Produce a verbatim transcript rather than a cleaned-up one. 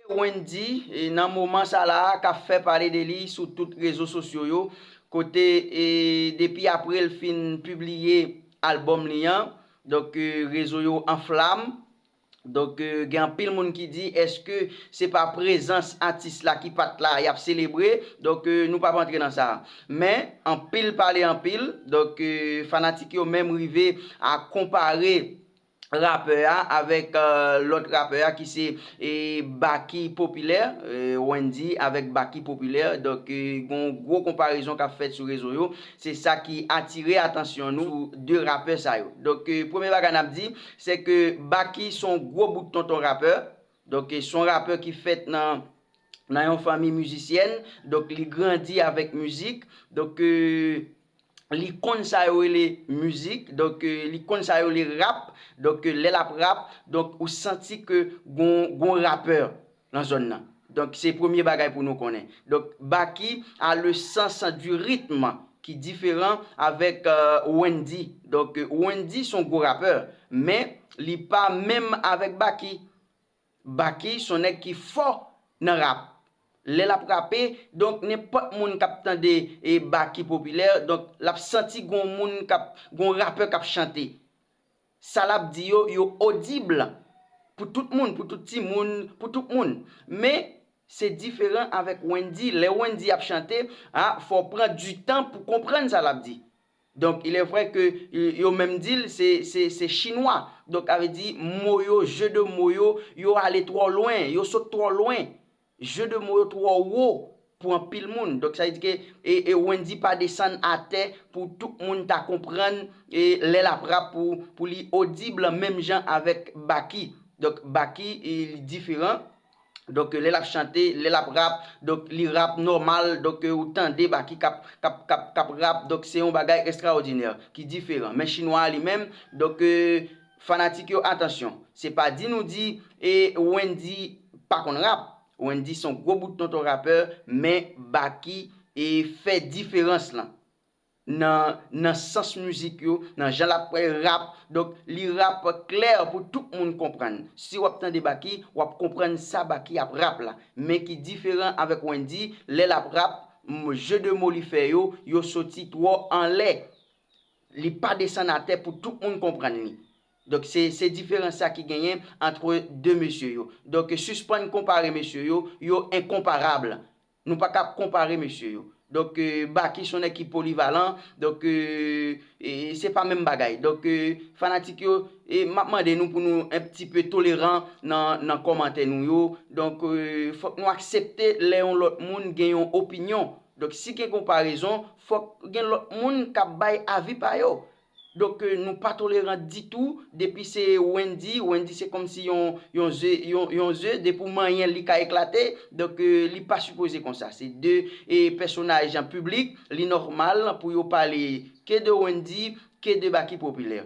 Wendy, e, nan moman sa la a, k ap fè pale de li sou tout rezo sosyo yo, kote, e, depi apre l fin pibliye albòm li an, donk, e, rezo yo an flam. Donk, e, gen anpil moun ki di, èske se pa prezans atis la ki pa t la, y ap selebre? Donk, e, nou p ap antre nan sa a. Men, anpil pale anpil, donk, e, fanatik yo menm rive a konpare rapè a avèk, e, lòt rapè a ki se, e, Baky Popilè, e, Wendy avèk Baky Popilè. Donk, e, gon gwo konparezon k ap fèt sou rezo yo. Se sa ki atire atansyon nou sou de rapè sa yo. Donk, e, premye bagay n ap di, se ke Baky se yon gwo bout tonton rapè. Donk, e, se yon rapè ki fèt nan, nan yon fanmi mizisyèn. Donk, li grandi avèk mizik. Donk, e, li konn sa yo rele mizik, donk, e, li konn sa yo rele rap, donk, e, lè l ap rap, donk, ou santi ke gon, gon rapè nan zòn nan. Donk, se premye bagay pou nou konnen. Donk, Baky a le sens du rythme ki diferan avèk, e, Wendy. Donk, e, Wendy se yon gwo rapè, men li pa menm avèk Baky. Baky se yon nèg ki fò nan rap. Lè l ap rape, donk nenpòt moun k ap tande, e, Baky Popilè, donk l ap santi gon moun k ap, gon rapè k ap chante. Sa l ap di yo, yo odib pou tout moun, pou tout timoun, pou tout moun. Men, se diferan avèk Wendy. Lè Wendy ap chante, a, fò w pran du tan pou konprann sa l ap di. Donk, il est vrai ke, e, yo menm di l se, se, se chinwa. Donk, sa vle di, mo yo, jeu de mo yo, yo ale twò lwen, yo sot twò lwen. Jeu de mo yo twò wo pou anpil moun. Donk, sa vle di ke, e, e Wendy pa desann atè pou tout moun ta konprann, e, lè l ap rap pou, pou li odib menm jan avèk Baky. Donk, Baky, e, li diferan. Donk, lè l ap chante, lè l ap rap, donk, li rap nòmal, donk, ou tande Baky k ap, k ap, k ap, k ap rap, donk, se yon bagay ekstraòdinè, ki diferan. Men chinwa a li menm, donk, e, fanatik yo, atansyon, se pa di nou di, e, Wendy pa konn rap. Wendy se yon gwo bout tonton rapè, men Baky, e, fè diferans lan nan, nan sans mizik yo, nan jan l ap rap. Donk, li rap klè pou tout moun konprann. Si w ap tande Baky, w ap konprann sa Baky ap rap la. Men ki diferan avèk Wendy, lè l ap rap, m, jeu de mo li fè yo, yo soti twò anlè. Li pa desann atè pou tout moun konprann li. Donk, se, se diferans sa ki genyen antre de mesye yo. Donk, sispann konpare mesye yo, yo enkonparab. Nou pa ka konpare mesye yo. Donk, e, Baky se yon nèg ki polivalan. Donk, e, e, se pa menm bagay. Donk, e, fanatik yo, e, m ap mande nou pou nou un petit peu toleran nan, nan kòmantè nou yo. Donk, e, fòk nou aksepte lè yon lòt moun gen yon opinyon. Donk, si gen konparezon, fòk gen lòt moun k ap bay avi pa yo. Donk, e, nou pa toleran ditou. Depi se Wendy, Wendy se kòmsi yon, yon ze, yon, yon ze, depi w manyen l, li ka eklate. Donk, e, li pa sipoze konsa. Se de, e, pèsonaj an piblik, li nòmal pou yo pale ke de Wendy, ke de Baky Popilè.